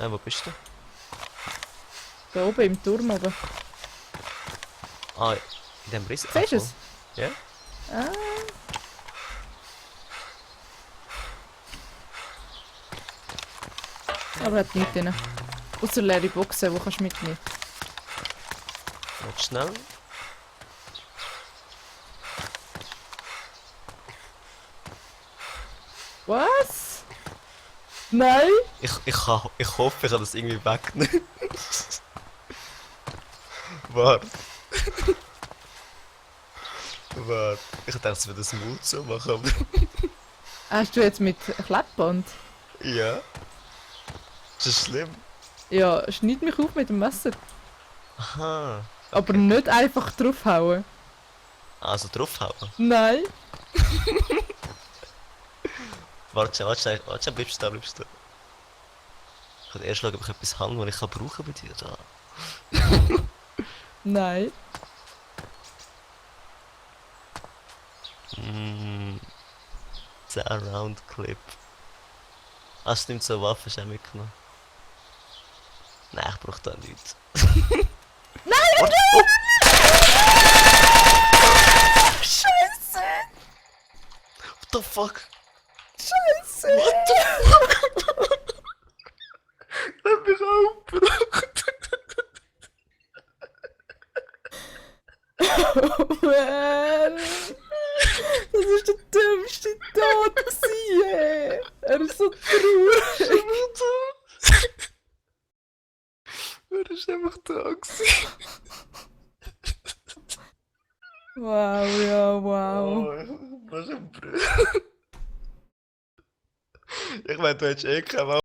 Wo bist du? Da oben im Turm oben. Ah, in dem Riss. Siehst du es? Ja? Ah. Aber hat nichts drin. Außer leere Boxen, die kannst du mitnehmen. Warte schnell. Was? Nein? Ich hoffe, ich kann das irgendwie wegnehmen. Warte. Warte. Ich dachte, es würde das Mut so machen, aber. Hast du jetzt mit Klettband? Ja. Ist das schlimm? Ja, schneid mich auf mit dem Messer. Aha. Aber Okay. nicht einfach draufhauen. Also draufhauen. Nein. Warte, bleibst du da, bleibst du da. Ich kann erst schauen, ob ich etwas habe, das ich brauchen kann bei dir. Da. Nein. Mm, 10 Round Clip. Ah, stimmt, so Waffen ist auch mitgenommen. Nein, ich brauche da nichts. Nein! Warte, oh! Scheiße! What the fuck? Scheiße! What the fuck? Lass mich aufgebracht. Oh man! Das ist der dümmste Tod gewesen, ey. Er ist so traurig. Er ist einfach da gewesen. Wow, ja, wow. Oh, das ist ein Brüder. Ich meine, du hättest eh keine